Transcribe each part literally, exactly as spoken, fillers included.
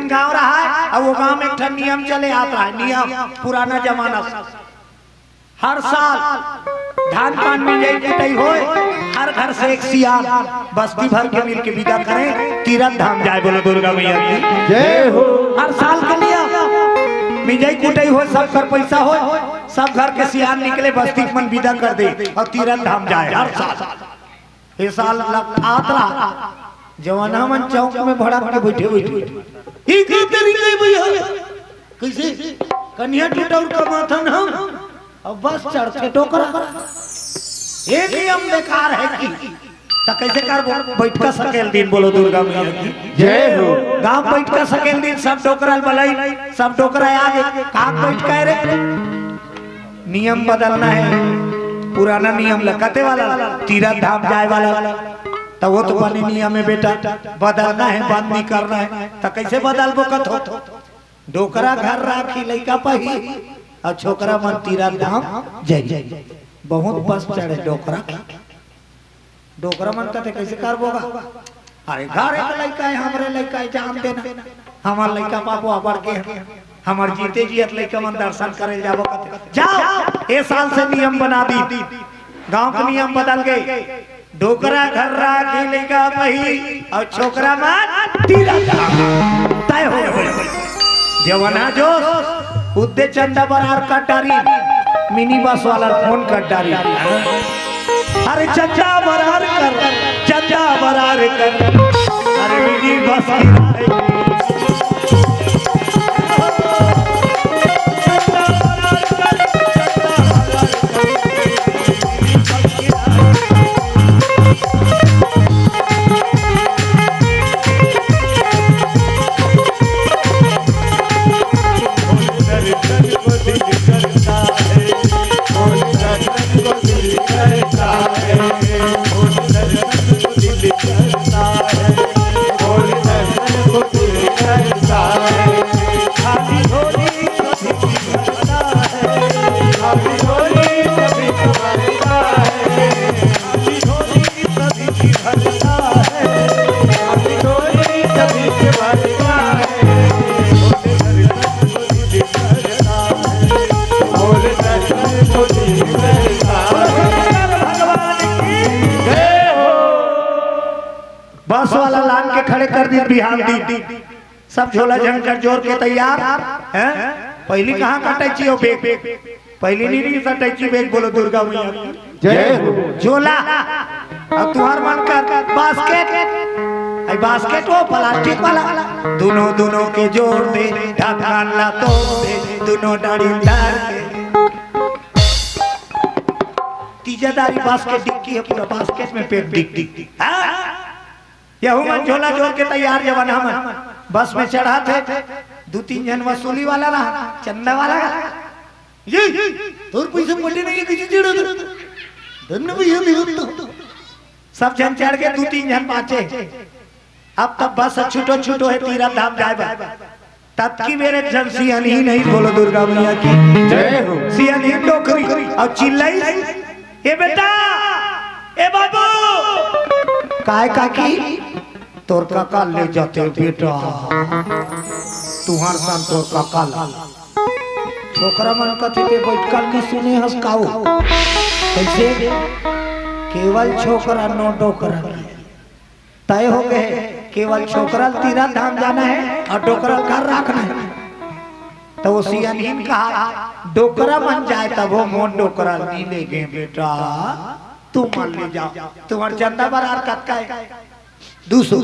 गांव रहा है, अउ वो गांव में एक ठन नियम चले आत रहा है, नियम पुराना जमाना से। हर साल धान पान मिंजई कुटई होय, हर घर से एक सियान बस्ती भर के मिल के विदा करे, तीरथ धाम जाए। बोलो दुर्गा मैया की। जय हो। हर साल के नियम, मिंजई कुटई होय, सब कर पैसा होय, सब घर के सियान निकले, बस्ती के मन विदा कर दे अउ तीरथ धाम जाए हर साल। ए साल लग आत रहा, जवाना मन चौक में भड़क के बैठे बैठे, ई का तरीका है भैया? कैसे कन्या टूटा और कमाथन हम, अब बस चढ़ते डोकरा। ये नियम बेकार है कि त कैसे कर बैठका सकेल दिन? बोलो दुर्गा मैया की। जय हो। गांव बैठका सकेल दिन सब डोकरा बलाई, सब डोकरा आगे, का बैठका रे? नियम बदलना है, पुराना नियम लकते वाला, तीरथ धाम जाए वाला, त वो तो बने नियम है बेटा, बदलना है, बंद नहीं करना है। त कैसे बदलबो कथो? डोकरा घर राखी लइका पही, अउ छोकरा मन तीरथ धाम जाई। बहुत बस चढ़े डोकरा के। डोकरा मन कथे, "कैसे करबो गा?" अरे, घर एक लइका है, हमरे लइका है, जान देना। हमार लइका पापो अबड़ के है। हमार जीते जियत लइका मन दर्शन करे जाबो कथे। जाओ, ए साल से नियम बना दी। गांव के नियम बदल गए। डोकरा घर राखी लइका पही अउ छोकरा मन तीरथ धाम। तय हो गए। जवना जो उद्दे चंदा बरार कर डारी, मिनी बस वाला फोन कर डारी। अरे चंदा बरार कर, चंदा बरार कर, अरे मिनी बस किराए। बस वाला लान के खड़े कर दी बिहान दी। सब झोला झंझट जोर के तैयार हैं। पहली कहाँ कटे चियो बेग? पहली नहीं रही सटे ची बेग। बोलो दुर्गा मैया की। जय हो। झोला। अब तुहार मन कर बास्केट। आई बास्केट वो प्लास्टिक वाला। दोनों, दोनों के जोड़ दे, ढक्कन ला तोड़ दे, दोनों डाड़ी डाल के। तीजा दारी बास्केट डिक्की है, पूरा बास्केट में पैक डिक डिक डिक। हाँ? यहू मन झोला जोर के तैयार जवन हमन बस में चढ़ा थे। दू तीन झन वसूली वाला रहा, चंदा वाला रहा। ये, तोर पैसे पटे नहीं, किसी चढ़ा दे। धन्य भैया, नहीं होता। सब झन चढ़ के दू तीन झन बाँचे। अब तब बस छूटो छूटो है तीरथ धाम जाए बर। तब की मेरे झन सियनहीन नहीं, बोलो दुर्गा मैया की। जय हो। सियनहीन डोकरी अउ चिल्लाई, "ए बेटा, ए बाबू।" "काय काकी?" "तोर काका ले जाते बेटा, तुहार सन तोर काका ला।" छोकरा मन कथे, "ते बैठका नहीं सुने हस काऊ?" कैसे? केवल छोकरा, नो डोकरा। तय हो गए, केवल छोकरा तीरथ धाम जाना है अउ डोकरा घर रखना है। त वो सियनहीन कहा, "डोकरा मन जाए तब वो मोर डोकरा नहीं ले गए बेटा, तुमन ले जाओ।" तुहार चंदा बरार कतका है? "दू सौ।"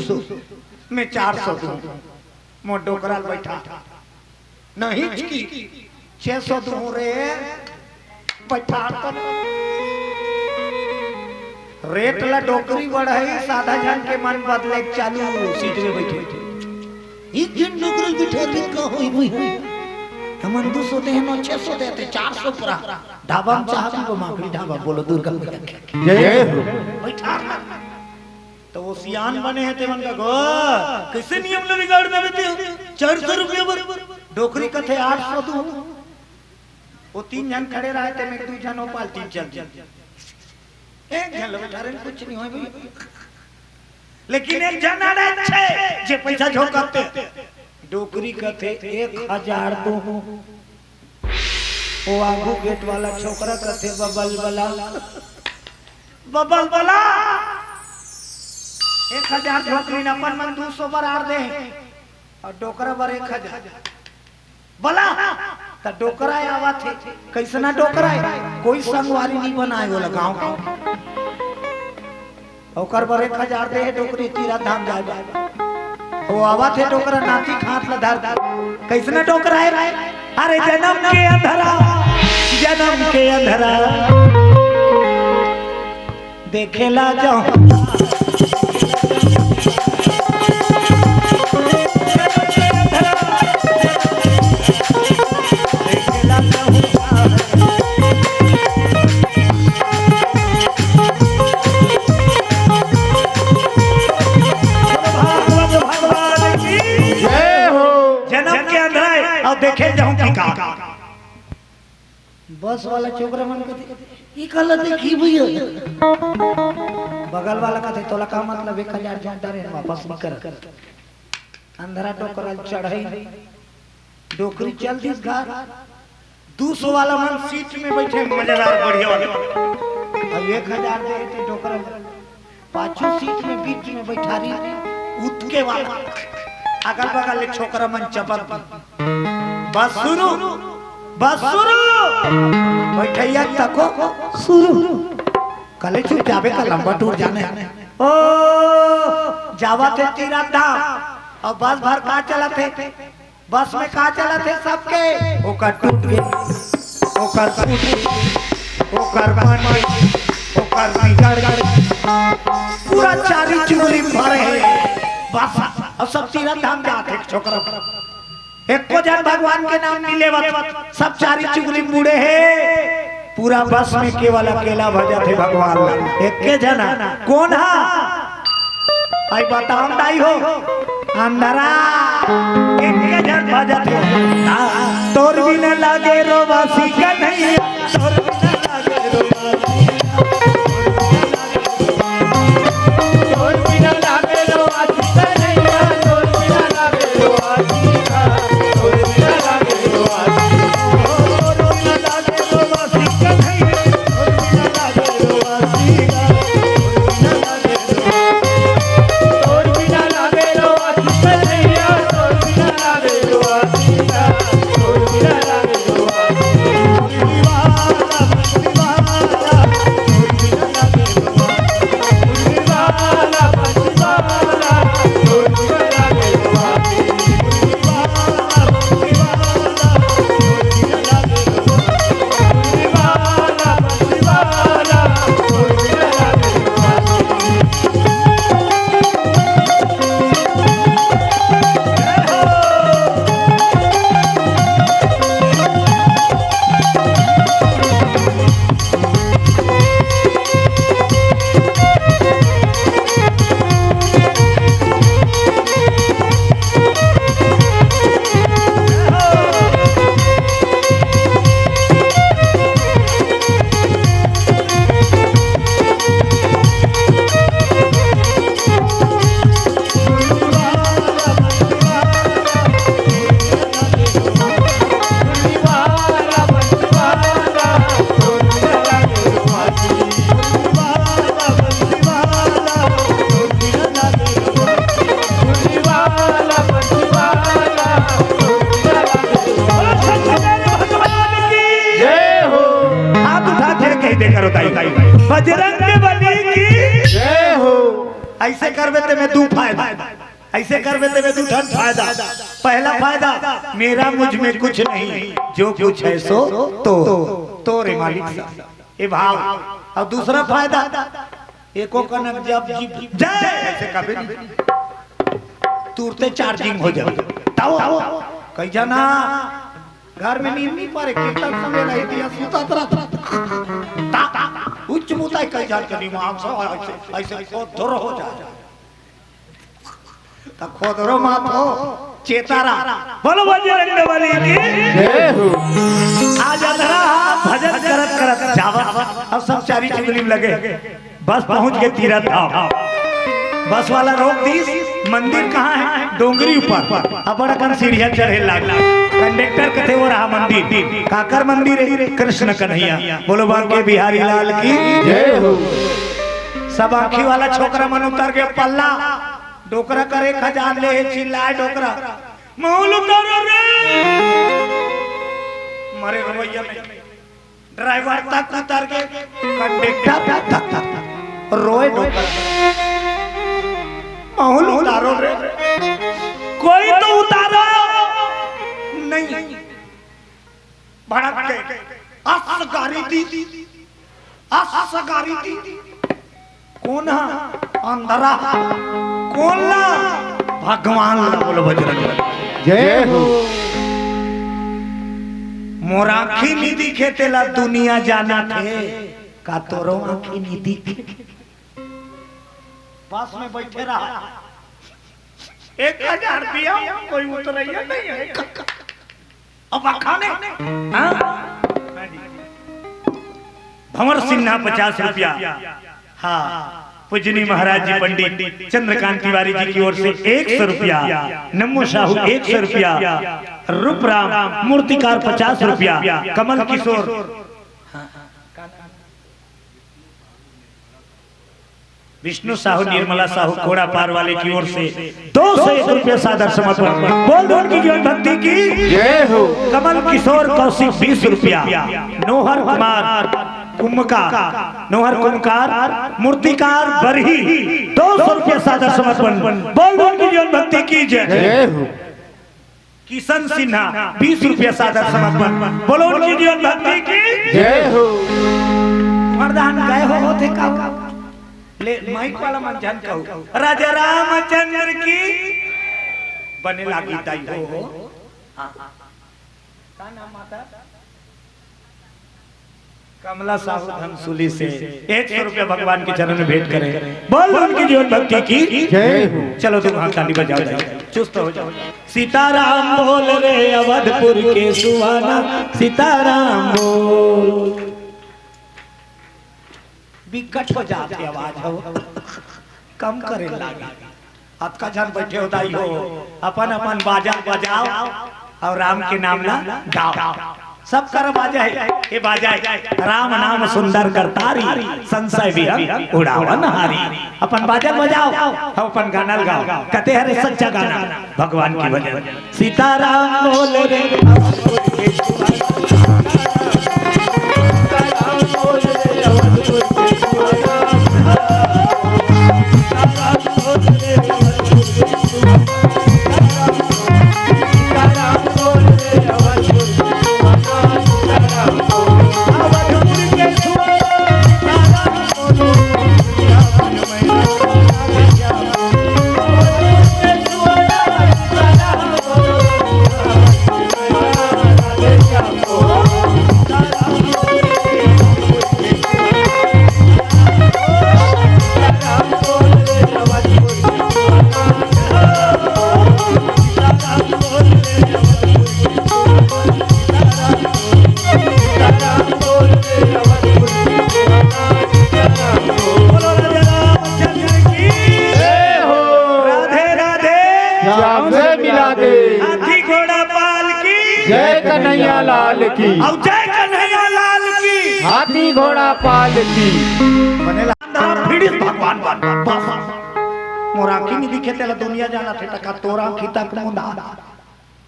"मैं चार सौ दूँ, मोर डोकरा बैठा।" "नहीं की छह सौ दूँ रे, बैठा तो।" रेट ला डोकरी बढ़ाई, साधा झन के मन बदले चालू, सीट में बैठे। एक झन डोकरी बिठा के का होई भाई? हमन दू सौ दे, नो छह सौ देते, चार सौ पूरा। ढाबा में चाह पीबो, माकड़ी ढाबा, बोलो दुर्गा मैया की। जय हो। बैठा ना। तो वो सियान बने हैं, ते मन का गो, कैसे नियम ला बिगाड़ देवे ते? चार सौ रुपया बर, डोकरी कथे आठ सौ दूँ। वो तीन झन खड़े रहे, ते में दू झन वो पालटी चल दी। एक झन ला बैठा रहे, कुछ नहीं होय भाई। लेकिन एक झन अड़े छे, जे पैसा झोंकते। डोकरी कथे एक हजार तो, वो आगू गेट वाला छोकरा कथे बबल बला, बबल बला, एक हजार डोकरी न अपन मन दू सौ बर आर दे, अउ डोकरा बर एक हजार। बला, त डोकरा आवत हे। कइसना डोकरा हे? कोई संगवारी नइ बनाय ओला गाँव के। ओकर बर एक हजार दे हे डोकरी तीरथ धाम जाय बर। वो आवत हे डोकरा नाती के हाथ ल धर। कइसना डोकरा हे? अरे जनम के अंधरा, जनम के अंधरा देखे ला जाहूँ। भागवत भगवान की जय हो। जनम के अंधरा हे, अउ देखे जाहूँ कि का। बस वाला छोकरा मन कथे, "ई काला देखही भइया?" बगल वाला कथे, "तोला का मतलब, एक हजार झोंक डारे, वापस नइ कर।" अंधरा डोकरा ल चढ़ई, डोकरी चल दिस घर। दू सौ वाला मन सीट में बइठे, मजेदार, बढ़िया वाला। अब एक हजार दे हे ते डोकरा पाछू सीट में बीच में बइठारी, उतके वाला। अगल बगल ले छोकरा मन चपत। बस शुरू, बस शुरू। बइठइया तको शुरू। कले चुप जाबे का लंबा टूर जाने। ओ, जावत हे तीरथ धाम। अउ बस भर का चलत हे? बस में का चलत हे सबके? ओकर टूट गे, ओकर फूट गे, ओकर बन गे, ओकर बिगड़ गे। पूरा चारी चुगली भरे हे। बस, अउ सब तीरथ धाम जात हे छोकरा। एको झन भगवान के नाम नइ लेवत, सब चारी चुगली मुड़े हे। पूरा बस में केवल अकेला भजत हे भगवान ला। एके झन कोन हा? अई बताओ दाई हो, अंधरा। एके झन भजत हे। हाँ, तोर बिना लागे रोवासी कन्हैया, तोर बिना लागे रोवासी। जय हो। हाथ उठा के कह दे करो ताई, बजरंग बली की जय हो। अइसे करबे ते में दू फायदा, अइसे करबे ते में दू ठन फायदा। पहला फायदा, मेरा मुझ में कुछ नहीं, जो कुछ है सो तो, तोरे मालिक से। ए भाव। अउ दूसरा फायदा, एको कनक जब जीप जय अइसे कबे नहीं, तुरते चार्जिंग हो जाए। ताओ, ताओ, कई जना घर में नींद नइ परे, कीर्तन सुने रही दिया, सुतत रहत। ता, ता, उच्च मुताई कई जान के दिमाग से अइसे, अइसे खोदरो हो जाए। त खोदरो मत हो, चेता रहा। बोलो बजरंग बली की जय हो। आज अंधरा भजन करत करत जावत, अब सब चारी चुगली में लगे। बस पहुंच गे तीरथ धाम। बस वाला रोक दीस, मंदिर कहाँ है? डोंगरी ऊपर। अब बड़ा कन सीढ़िया चढ़े लाग। कंडक्टर कथे, "वो रहा मंदिर।" काकर मंदिर है? कृष्ण कन्हैया। बोलो बांके बिहारी लाल की। जय हो। सब आँखी वाला छोकरा मन उतर के पल्ला, डोकरा करे खजान ले हे, चिल्लाए डोकरा, "महूँ ल उतारो रे।" मरे रवैया में ड्राइवर तक उतर के, कंडक्टर तक, तक, तक, रोए डोकरा, "महूँ ल उतारो रे, कोई तो उतारो।" नहीं, भड़क के, "अस गाड़ी दी, अस गाड़ी दी।" कोन ह? अंधरा। कोन ला? भगवान ला। बोलो बजरंग बली। जय हो। मोर आँखी नी दिखे तेला दुनिया जानथे, का तोरो आँखी नी दिखे? बस में बैठे रहा, एक हजार दिया, कोई उतरैया नहीं है। अब आखा ने, हाँ? भंवर सिन्हा पचास रुपया, हाँ, पूजनीय महाराज जी पंडित चंद्रकांत तिवारी जी की ओर से एक सौ रुपया, नमो साहू एक सौ रुपया, रूपराम मूर्तिकार पचास रुपया, कमल किशोर, विष्णु साहू, निर्मला साहू, कोड़ा पार वाले की ओर से दो सौ एक रुपया सादर समर्पण। बोल दो उनकी जीवन भक्ति की। जय हो। कमल किशोर कौशिक बीस रुपया, नोहर कुमार कुमका, नोहर कुमकार मूर्तिकार बरही दो सौ रुपया सादर समर्पण। बोल दो उनकी जीवन भक्ति की जय। जय हो। किशन सिन्हा बीस रुपया सादर समर्पण। बोलो उनकी जीवन भक्ति की। जय हो। मर्दान गए हो होथे का? ले माइक वाला मन झन कहू। राजा रामचंद्र की। बने लागी दाई हो, हो। हाँ, हाँ। का नाम माता? कमला साहू धनसुली से एक सौ रुपया भगवान के चरण में भेंट करें। बोल उनकी जीवन भक्ति की। जय हो। चलो तुम हाथ ताली बजाओ, जाओ, चुस्त हो जाओ। सीताराम बोल रे अवधपुर के सुहाना, सीताराम बोल। बिकट हो जात हे आवाज हो, कम करे लागे। अतका झन बैठे हो दाई हो, अपन अपन बाजा बजाओ अउ राम के नाम ला गाओ। सब कर बाजा हे, ये बाजा हे, राम नाम सुंदर करतारी, संशय विहग उड़ावन हारी। अपन बाजा बजाओ, हम अपन गाना ल गाओ, कते हरे सच्चा गाना, भगवान की भजन। सीताराम बोल रे। बोलो राजा रामचंद्र की। जय हो। राधे राधे। जावे मिला दे। हाथी घोड़ा पाल की। जय कन्हैया लाल की। अउ जय कन्हैया लाल की। हाथी घोड़ा पाल की। बने ला-, अंदर भिड़िस भगवान बन, बस। मोर आँखी में दिखे तेला दुनिया जानथे, टका तोर आँखी तक मुंदा।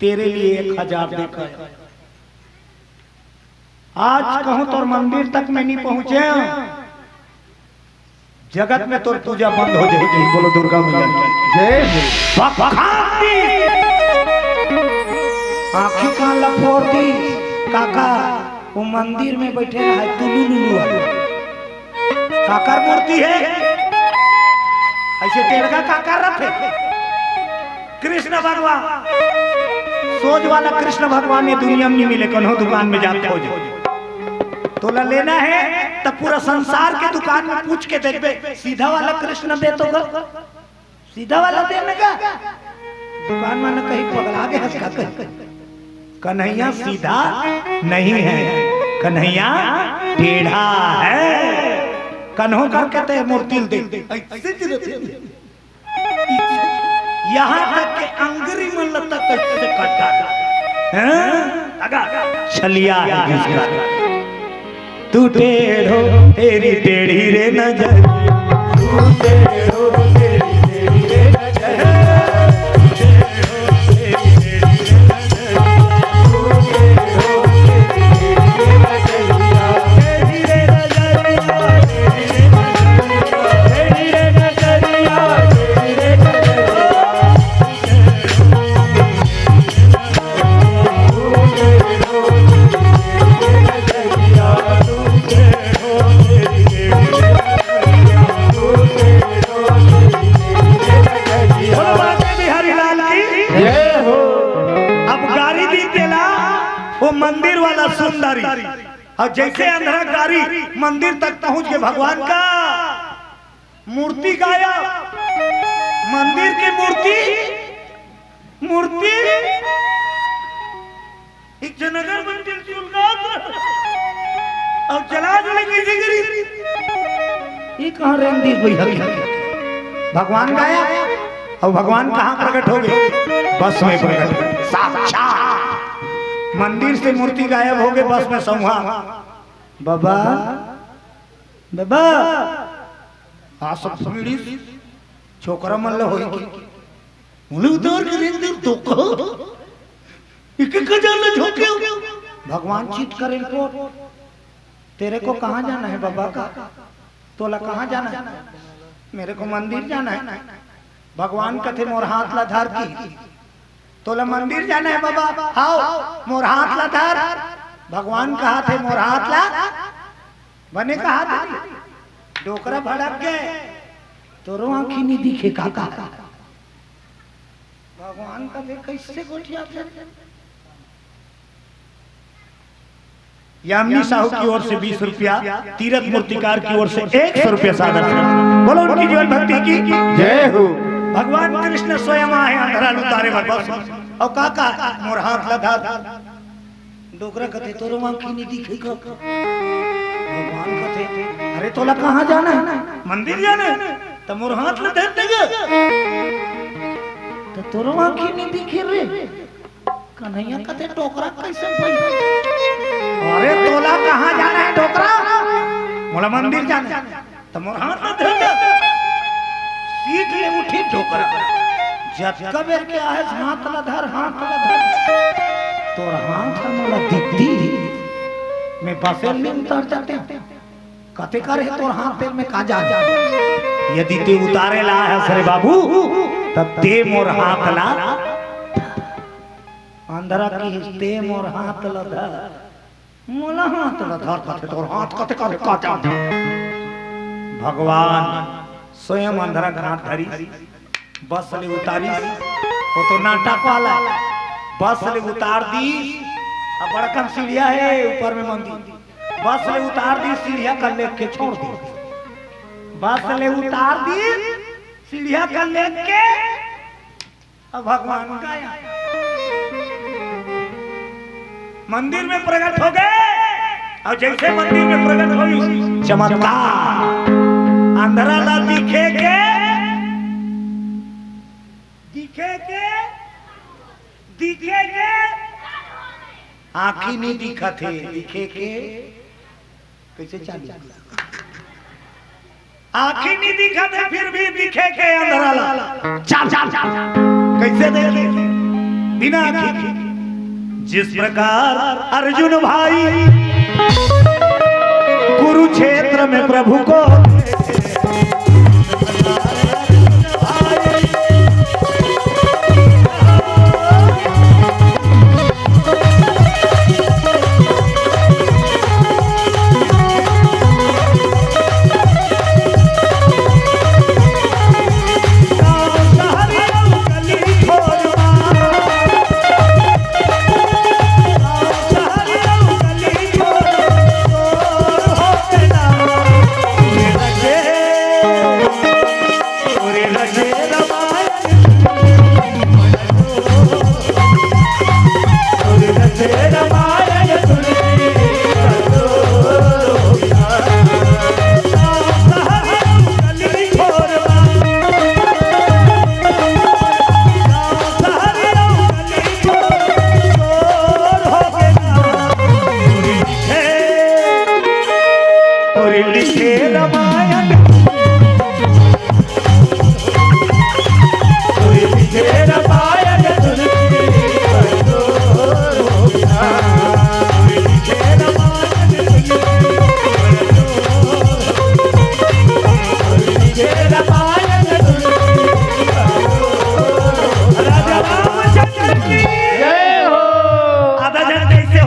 तेरे लिए एक हजार देखा। आज कहूँ तोर मंदिर तक मैं नहीं पहुँचे, जगत में तोर पूजा बंद हो जाही। बोलो दुर्गा मैया की। जय हो। बखान दी। आँखी कान ला फोर दी। काका, वो मंदिर में बैठे रहा है, टुलू लुलू वाला। काकर मूर्ति हे? अइसे टेड़गा काकर रथे? कृष्ण भगवान। सोझ वाला कृष्ण भगवान ये दुनिया में नहीं मिले, कोनो दुकान में जा खोज। तोला लेना हे त पूरा संसार के दुकान में पूछ के देखबे, सीधा वाला कृष्ण दे तो गा। सीधा वाला दे न गा। दुकान वाला कहीं पगला गे हस का कहीं। कन्हैया सीधा नहीं है, कन्हैया टेढ़ा है। कन्हो करके ते मूर्ति ल दे। ऐसे गिरत हे। यहाँ तक के अंगरी मन ल तक कइसे काट डारे। हैं? लगा, छलिया है जिसका। तू टेढ़ो, तेरी टेढ़ी रे नजर। तू टेढ़ो, तेरी टेढ़ी रे नजर। बोलो बांके बिहारी लाल की। जय हो। अब गारी दी तेला, वो मंदिर वाला सुंदरी। अउ जइसे अंधरा गारी, मंदिर तक पहुंच के भगवान का मूर्ति गायब। मंदिर के मूर्ति, मूर्ति एक झन अगरबत्ती सुलगात अउ जला जले कइसे करी। ये कहाँ रेंग दिस भई हकी? भगवान गायब। अउ भगवान कहाँ प्रकट होगे? बस में प्रकट, साक्षात मंदिर से मूर्ति गायब होगे, बस में संहा। बाबा, बाबा, आ सब पीढ़ी छोकरा मन ल होई के। मुले उतार के रेंग दे तो कहो। इके का जान ले झोंके हो। भगवान चित करें को, तेरे को कहाँ जाना है बाबा का? तोला कहाँ जाना है? मेरे को मंदिर जाना है। भगवान कथे मोर हाथ ला धर की। तोला मंदिर जाना है बाबा? आओ, मोर हाथ ला धर। भगवान कहाथे मोर हाथ ला। बने कहाथे। डोकरा भड़क गे। तोरो आँखी नी दिखे का का? भगवान कथे कइसे गोठियाथे? यामिनी साहू की ओर से बीस रुपया, तीरथ मूर्तिकार की ओर से एक सौ रुपया सादर से। बोलो उनकी जीवन भक्ति की। जय हो। भगवान कृष्ण स्वयं आहे अंधरा ल उतारे बर बस। अउ का का मोर हाथ ला धर। डोकरा कथे तोरो आँखी नी दिखे का? भगवान कथे अरे तोला कहाँ जाना है? मंदिर जाना है? त मोर हाथ ला धर देगा। त तोरो आँखी नी दिखे रे। कन्हैया कथे डोकरा कइसे भई? अरे तोला कहाँ जाना है डोकरा? मोला मंदिर जाना है। त मोर हाथ ला धर दे। सीट ले उठी डोकरा। जतका बेर के आहे हाथ ला धर, हाथ ला धर। तोर हाथ ह मोला दिखती। मैं बसे ले उतर जाते। कथे करे तोर हाथ तेल में का जा। यदि ते उतारे ला आहे रे बाबू, त ते मोर हाथ ला। अंधरा कहिस ते मोर हाथ ला धर। मोला हाथ ला धर कथे तोर हाथ कथे करे का जा। भगवान स्वयं अंधरा के हाथ धरिस, बस ले उतारिस। वो तो नाटक वाला, बस ले उतार दिस। अब बड़कन सीढ़िया हे ऊपर में मंदिर, बस ले उतार दिस सीढ़िया कर लेके छोड़ दिस। बस ले उतार दिस सीढ़िया कर लेके अब भगवान का यहाँ मंदिर में प्रकट होगे। अउ जइसे मंदिर में प्रकट होइस चमत्कार, अंधरा ला दिखे के, दिखे के, दिखे के, आँखी नी दिखत हे, दिखे के कइसे चालू? आँखी नी दिखत हे, फिर भी दिखे के अंधरा ला। चल, चल, चल। कइसे देखे? बिना आँखी के। जिस प्रकार अर्जुन भाई कुरुक्षेत्र में प्रभु को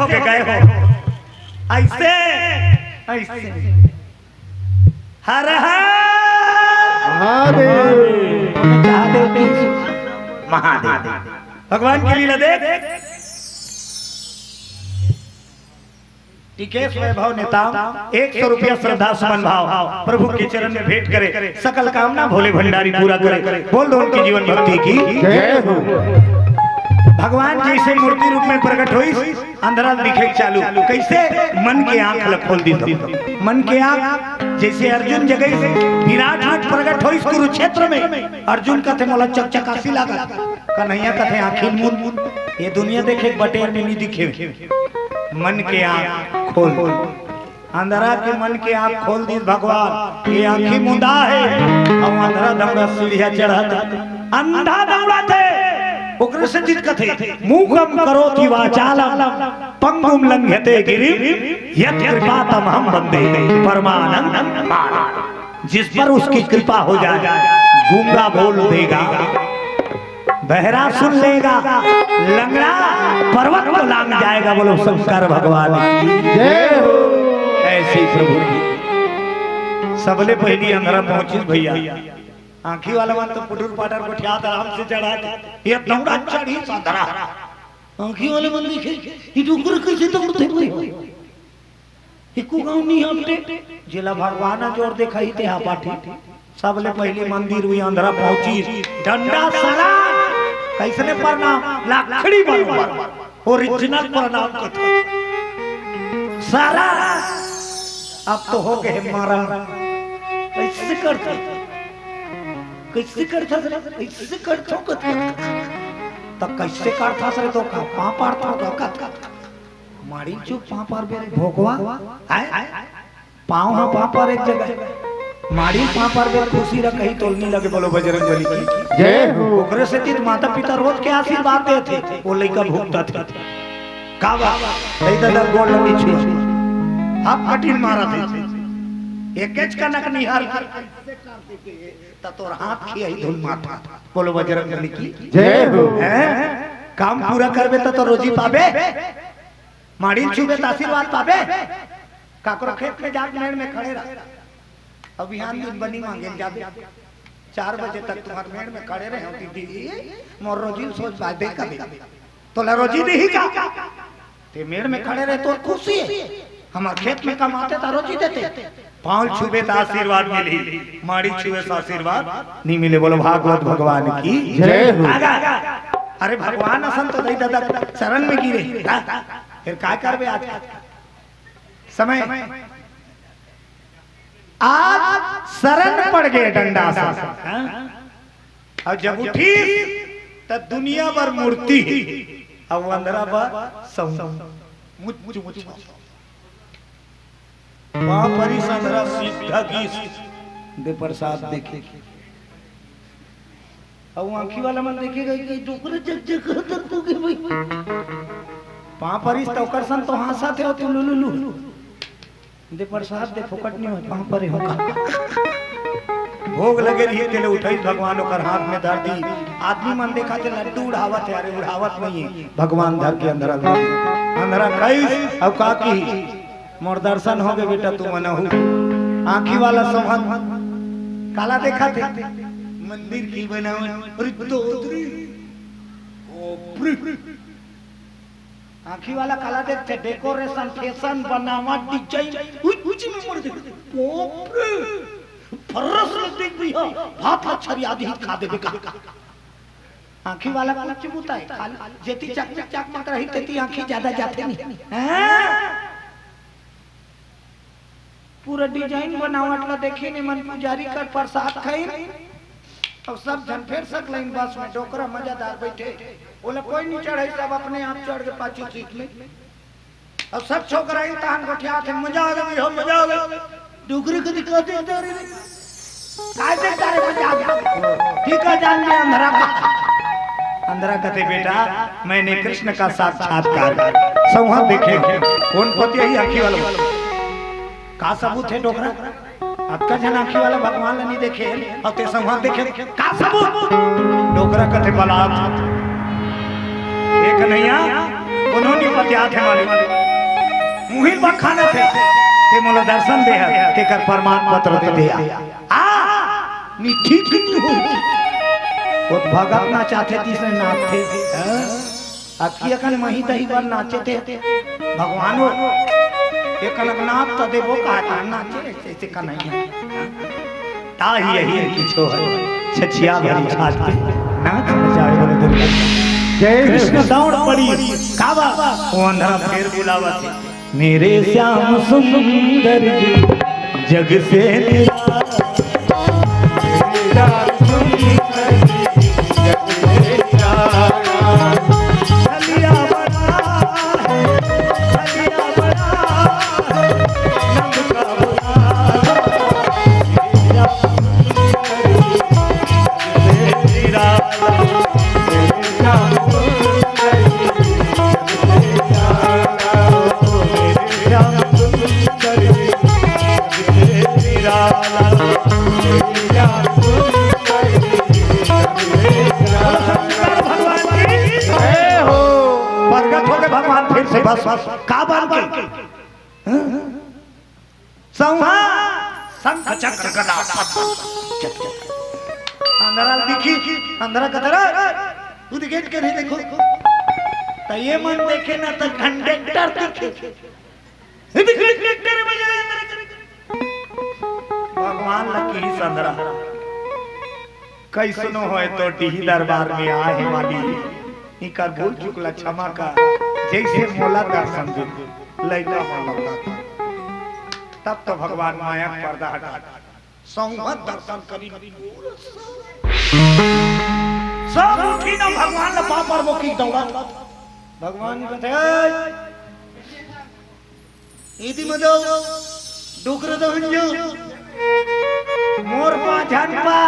के गए हो। ऐसे, ऐसे। हर हर महादेव। महादेव। भगवान की लीला देख। टिकेश वैभव नेताम एक सौ रुपया श्रद्धा सुमन भाव प्रभु के चरण में भेंट करे, सकल कामना भोले भंडारी पूरा करे। बोल दो उनकी जीवन भक्ति की। जय हो। भगवान जैसे मूर्ति रूप में प्रकट होइस, अंधरा दिखे चालू। कैसे? मन के आंख ल खोल दी। मन के आंख, जैसे अर्जुन जगह विराट रूप प्रकट होइस कुरुक्षेत्र में, अर्जुन कथे मोला चकचकासी लागत। कन्हैया कथे आंखी मूंद, ये दुनिया देखे बटेर में नहीं दिखे। मन के आंख खोल। अंधरा के मन के आंख खोल दीस भगवान। ये आंखी मुंदा हे, अउ अंधरा दौड़ा सीढ़िया चढ़त, अंधा दौड़ा थे। ओकरे से चित कथे, "मूकम करोति वाचालम, पंगुम लंघ्यते गिरिम, यत कृपा तमहम वंदे परमानंद मानंद।" जिस पर उसकी कृपा हो जाए, गूंगा बोल देगा, बहरा सुन लेगा, लंगड़ा पर्वत को लांग जाएगा। बोलो शंकर भगवान की जय हो। ऐसे प्रभु की सबले पहली अंधरा पहुंची भैया। आंखी वाला मन तो पुटुर पाटर को ठियात आराम से चढ़ा के, ये दौड़ा चढ़ी अंधरा। आंखी वाले मन देखे, ये डोकर कैसे दौड़ते हुए हो? एको गांव नहीं आपटे, जेला भगवान जोर देखा ही ते हा पाठी। सबले पहले मंदिर हुई अंधरा पहुंची, डंडा सरा, कैसने प्रणाम, लाखड़ी बरोबर, ओरिजिनल प्रणाम कथे। सरा, अब तो हो गए मरण। कैसे करथे? कैसे करथा सर? कैसे करथा कथा? त कैसे करथा सर? तो का पांव पारथा का कथा? माड़ी चुप पांव पारबे रे भोकवा। आय? पांव हा पांव पार एक जगह। माड़ी पांव पारबे खुशी रह कहीं तोलनी लगे। बोलो बजरंग बली की जय हो। ओकरे से तीत माता पिता रोज के आशीर्वाद देथे, वो लइका भुगतथे। का बात? दई ददा गोड़ लगी छुआ। आप कठिन मारा थे। एकेच कनक निहार त तोर हाथ खियाही धुन माथा। बोलो बजरंग बली की जय हो। हैं? काम पूरा करबे त तो रोजी पाबे। माड़ी छुबे त आशीर्वाद पाबे। काकरो खेत में जाके मेड़ में खड़े रह। अब बिहान दिन बनी मांगे जाबे। चार बजे तक तुम्हार मेड़ में खड़े रहे हो दीदी, मोर रोजी सोच बादे कबे। तोला रोजी देही का? ते मेड़ में खड़े रहे तो खुशी हे। हमार खेत में कमाते त रोजी देते। पांव छुबे त आशीर्वाद मिलही, माड़ी छुबे से आशीर्वाद नहीं मिले। बोलो भागवत भगवान की जय हो। आगा, आगा। अरे भगवान असन तो दई ददा चरण में गिरे। फिर का करबे आज? समय आज शरण पड़ गए डंडा से। हाँ? अउ जब उठिस त दुनिया बर मूर्ति, अउ अंधरा बर सौं। मुच्चु, मुच्चु। पांव परिस अंधरा सीधा गीस। दे प्रसाद देखे। अउ आंखी वाला मन देखे गए कि डोकरा जग जग करत हो गए भाई। पांव परिस त ओकर सन तो हांसत हे, तू लुलुलु। दे प्रसाद दे, फोकट नहीं हो, पांव परे हो का। भोग लगे रही, तेले उठाई भगवान ओकर हाथ में धर दी। आदमी मन देखा थे लड्डू उड़ावत हे, अरे उड़ावत नहीं हे, भगवान धर के अंधरा दे। अंधरा कइस, अउ का की, मोर दर्शन हो गए बेटा, तू मन हू। आंखी वाला सोहन काला देखा थे, मंदिर की बनावट, अरे दो, अरे, ओ, प्री। आंखी वाला काला देखथे, decoration, fashion, बनावट, design, उच, उच में मर जाथे। बाप रे, फर्रस में देख भैया, भात ला छरिया दिही खा देबे का। आंखी वाला कुछ बुता हे, खाली जेती चकमक चकमक रही, तेती आंखी ज्यादा जाथे नहीं। हाँ? पूरा design बनावट ला देखिन, एमन पुजारी कर प्रसाद खाइन, अउ सब झन फेर सकलाइन बस में, डोकरा मजादार बैठे, ओला कोई नहीं चढ़ाई, सब अपने आप चढ़ के पाछू सीट में, अउ सब छोकरा ही तहन गोठियाथे, मजा आ गया, मजा आ गया। डोकरी को दिखा दे, दे रे। काय देखता रे, मजा आ गया। ठीक है, जान ले अंधरा का। अंधरा कथे, "बेटा, मैंने कृष्ण का साक्षात्कार।" सौहा देखे, कौन पति यही आंखी वाला? का सबूत हे डोकरा? अतका झन आंखी वाला भगवान ला नहीं देखे, अउ ते सौहा देखे, का सबूत? डोकरा कथे, "बलात्।" एक नैया, उन्होंने क्या थे मालिक? मुहिल बखाना थे, ते मोला दर्शन दे हे, तेकर प्रमाण पत्र दे दे। आ, नी ठीक नी हो। वो भगत नाचथे, तीसरे नाचथे। हाँ? अतकी अकन मही तही बर नाचे थे। भगवान हो, एकन नाच त देबो, कहा था नाचे, ऐसे कन्हैया। ताही अहीर की छोहर, छछिया भरी छाती, नाच नचावे बोले दुर्गा। जय कृष्ण दौड़ पड़ी, काबा, वो अंधरा फेर बुलावत हे। मेरे श्याम सुंदर जी, जग से निराला। प्रगट हो गए भगवान फिर से। बस, बस, का बन के? हाँ? सौंहा, शंख चक्र गदा पद्म। अंधरा दिखी, अंधरा कतरा, तू दिखे के नहीं देखो। त ये मन देखे ना त कंडक्टर दिखे। ये दिखे कंडक्टर में जाए अंधरा। भगवान ला किहिस अंधरा, कैसनो होय तो डीही दरबार में आए हे माली, इकर भूल चूक ला क्षमा कर, जैसे मोला दर्शन दे, लइका मन लौटा। तब तो भगवान माया के पर्दा हटा, सौंहा दर्शन करी। सब उठी ना भगवान ला पाँव पर मोकी दौड़ा। भगवान जी बताए, इति मदो डुकर दो हंजो। मोर पाछन पा।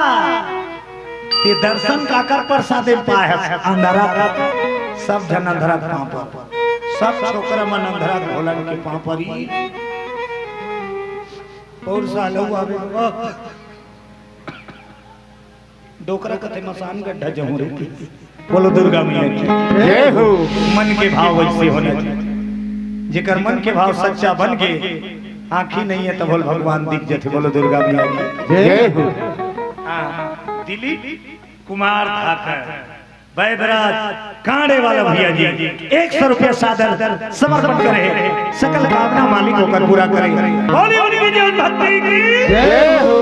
ते दर्शन काकर प्रसादे पाए हस? अंधरा का। सब झन अंधरा के पाँव पर। सब छोकरा मन अंधरा के भोलन के पाँव पर ही। और सालो आवे बाबा। डोकरा कथे मसान गड्ढा जहूं रहती। बोलो दुर्गा मैया की। जय हो। मन के भाव वैसे होना चाहिए। जेकर मन के भाव सच्चा बन के, आँखी नहीं है तब भगवान दिख जाते। बोलो दुर्गा मैया की। जय हो। हाँ, दिलीप कुमार ठाकर, बैदराज कांडे वाला भैया जी, एक सौ रुपया सादर समर्पण करे, सकल कामना मालिक होकर पूरा करे। बोली उनकी जन भक्ति की। जय हो।